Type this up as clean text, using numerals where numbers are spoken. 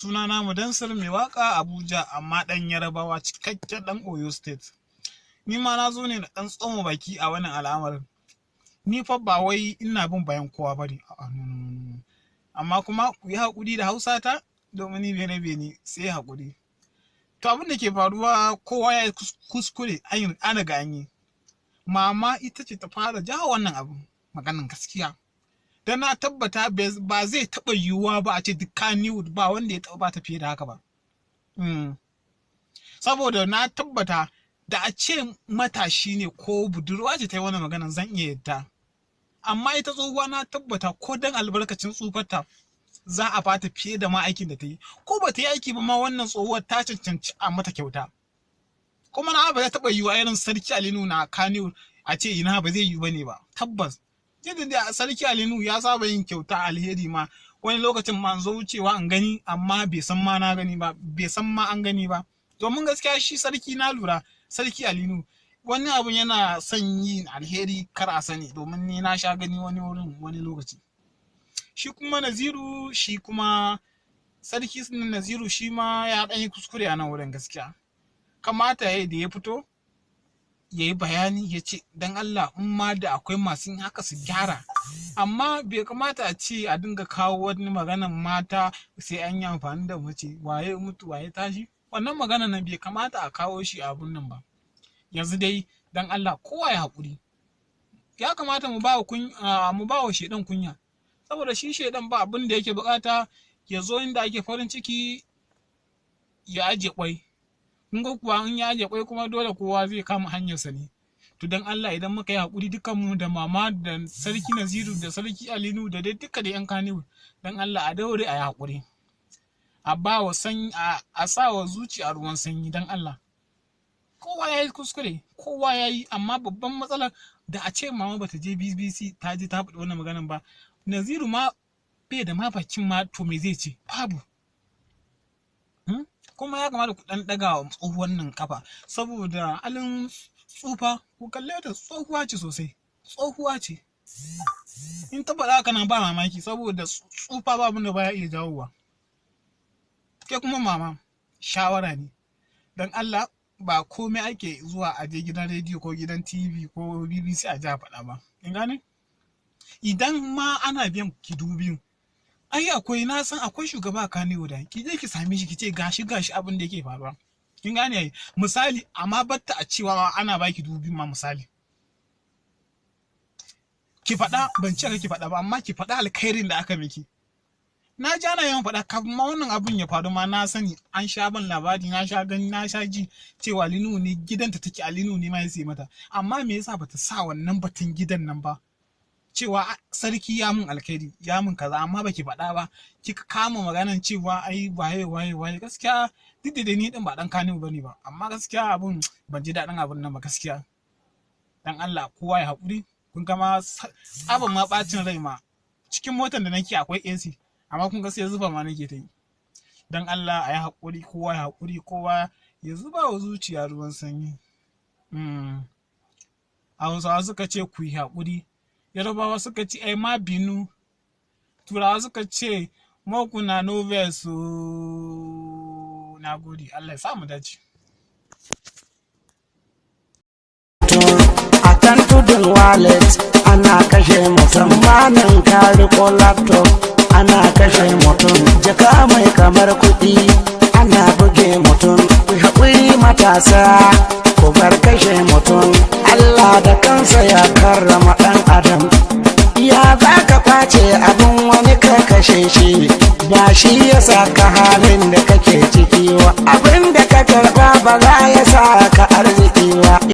Sunana Mudansir mai waka Abuja, amma ɗan Yarabawa, cikakken ɗan Oyo State. Ni ma na zo ne na ɗan tsoma baki a wannan al'amarin. Ni fa ba wai ina bin bayan kowa ba ne. A'a, no, no, no. Amma kuma ku yi haƙuri da Hausa ta, domin ni bene ne, sai haƙuri. To, abin da ke faruwa, kowa ya yi kuskure, an riga an yi. Mama ita ce ta fara jawo wannan abu, maganin gaskiya. Dan na tabbata ba zai taɓa yiwuwa ba a ce duk Kannywood ba wanda ya taɓa ba ta fiye da haka ba. Saboda na tabbata da a ce matashi ne ko budurwa ce ta yi wannan maganan, zan iya yadda. Amma ita tsohuwa, na tabbata ko dan albarkacin tsufarta za a bata fiye da ma aikin da ta yi. Ko ba ta yi aiki ba ma, wannan tsohuwar ta cancanci a mata kyauta. Kuma na ba zai taɓa yiwuwa irin Sarki Ali Nuhu na Kannywood a ce ina ba zai yiwu ba ne ba. Tabbas. Yadda da Sarki Ali Nuhu ya saba yin kyauta, alheri ma, wani lokacin ma zo wucewa an gani, amma bai san ma na gani ba, bai san ma an gani ba. Domin gaskiya shi sarki, na lura Sarki Ali Nuhu wani abun yana son yin alheri kar a sani, domin ni na sha gani wani wurin wani lokaci. Shi kuma Naziru, shi kuma Sarki Naziru, shi ma ya ɗan yi kuskure a nan wurin gaskiya. Kamata ya da ya fito ya yi bayani, ya ce don Allah in ma da akwai masu yin haka su gyara. Amma bai kamata a ce a dinga kawo wani maganan mata, sai an yi amfani da mace, waye mutu waye tashi. Wannan maganan nan bai kamata a kawo shi a abun nan ba. Yanzu dai don Allah kowa ya haƙuri. Ya kamata mu ba wa shedan kunya, saboda shi shedan ba abin da yake bukata, ya zo inda ake farin ciki ya aje kwai. Kun ga kuwa, in ya aje kwai kuma, dole kowa zai kama hanyarsa ne. To, don Allah idan muka yi haƙuri dukkan mu, da mama da Sarki Naziru da Sarki Ali Nuhu da dai duka da yan Kannywood, don Allah a daure a yi haƙuri, a ba wa sanyi, a sa wa zuciya ruwan sanyi. Don Allah, kowa ya yi kuskure, kowa ya yi. Amma babban matsalar, da a ce mama bata je BBC ta je ta faɗi wannan maganan ba, Naziru ma bai da ma bakin ma, to me zai ce? Babu. Kuma ya kamata ku ɗan ɗaga wa tsohuwan nan kafa, saboda halin tsufa. Ku kalle ta, tsohuwa ce sosai, tsohuwa ce. In ta faɗa haka nan ba mamaki, saboda tsufa ba abin da baya iya jawowa. Ke kuma mama, shawara ne, don Allah ba komai ake zuwa a je gidan rediyo ko gidan TV ko BBC a ji a faɗa ba. In gane, idan ma ana biyan ki 2000, ai akwai, na san akwai shugaba a Kannywood, ki je ki same shi, ki ce gashi gashi abin da yake faruwa. Kin gane ai? Misali, amma batta a cewa ma ana baki 2000 ma, misali ki faɗa, ban ce ki faɗa ba, amma ki faɗa alkhairin da aka miki. Na ji ana yawan faɗa kafin ma wannan abun ya faru ma, na sani, an sha ban labari, na sha gani, na sha ji cewa Ali Nuhu ne gidanta take, Ali Nuhu ne ma ya sai mata. Amma me yasa bata sa wannan batun gidan nan ba, cewa sarki ya mun alkhairi, ya mun kaza? Amma baki faɗa ba, kika kama maganan cewa ai waye waye waye. Gaskiya duk da ni din ba dan Kannywood bane ba, amma gaskiya abun ban ji daɗin abun nan ba gaskiya. Dan Allah kowa ya haƙuri. Kun ga ma tsaban ma bacin rai ma, cikin motar da nake akwai AC, amma kun ga sai zuba ma nake ta yi. Dan Allah a yi haƙuri, kowa ya haƙuri, kowa ya zuba wa zuciya ruwan sanyi. Hausawa suka ce ku yi haƙuri, Yarbawa suka ce ẹ má bínú, Turawa suka ce make una no vex. Na gode, Allah ya sa mu dace. A kan tudun wallet ana kashe mutum, manin ka riko laptop ana kashe mutum, jaka mai kamar kuɗi ana buge mutum. Ku haƙuri matasa, ku bar kashe mutum. Allah da kansa ya karrama ɗan adam, ya za ka kwace abin wani ka kashe shi? Ba shi ya sa ka halin da kake ciki wa. Abin da ka karɓa ba za ya sa ka arziki.